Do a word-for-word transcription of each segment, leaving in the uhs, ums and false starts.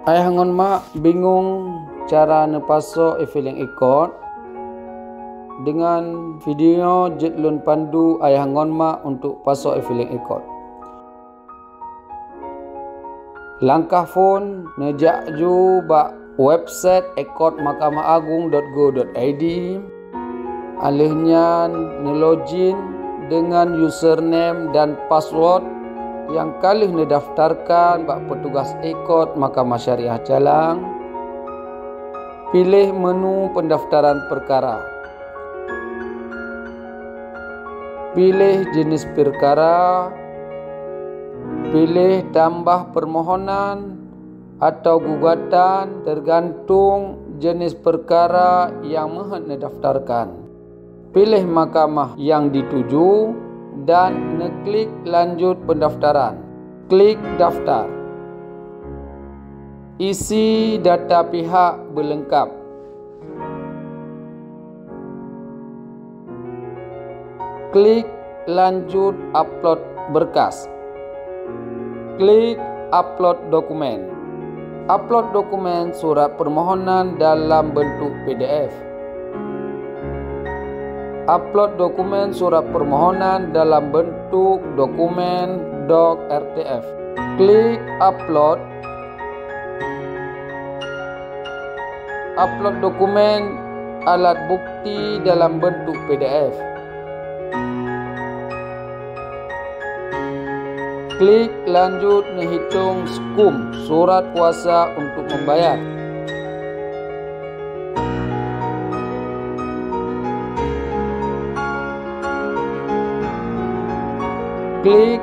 Ayah ngon mak bingung cara neupasoe e-filing e-code? Dengan video nyoe jeuet lôn pandu ayah ngon mak untuk pasoe e-filing e-code. Langkah phôn, neujak ju bak website e-code mahkamah agung dot go dot I D. Alheuh nyan, neulogin deungon username dan password nyang ka lheueh neudaftarkan bak peutugas e-code Mahkamah Syariah Jalang. Piléh menu peundaftaran peukara. Piléh jeuneuh peukara. Piléh tambah peumohonan atawa gugatan, teugantung jeuneuh peukara nyang meuheuet neudaftarkan. Piléh mahkamah nyang dituju dan neuklik lanjut peundaftaran. Klik daftar. Isi data pihak beuleungkap. Klik lanjut upload berkas. Klik upload dokumen. Upload dokumen surat permohonan dalam bentuk P D F. Upload dokumen surat permohonan dalam bentuk dokumen doc R T F. Klik upload. Upload dokumen alat bukti dalam bentuk P D F. Klik lanjut meuhitong skum surat kuasa untuk membayar. Klik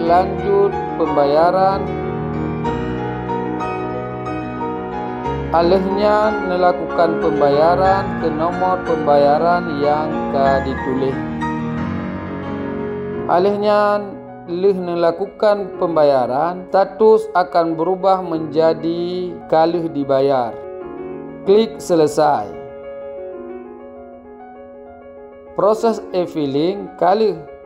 lanjut pembayaran. Alheuh nyan neulakukan pembayaran keu nomor pembayaran nyang ka dituléh. Alheuh nyan lheueh neulakukan pembayaran, status akan berubah menjadi ka lheueh dibayar. Klik selesai. Proses e-filing ka lheueh.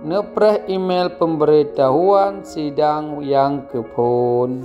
Neupreh email pemberitahuan sidang nyang keu phôn.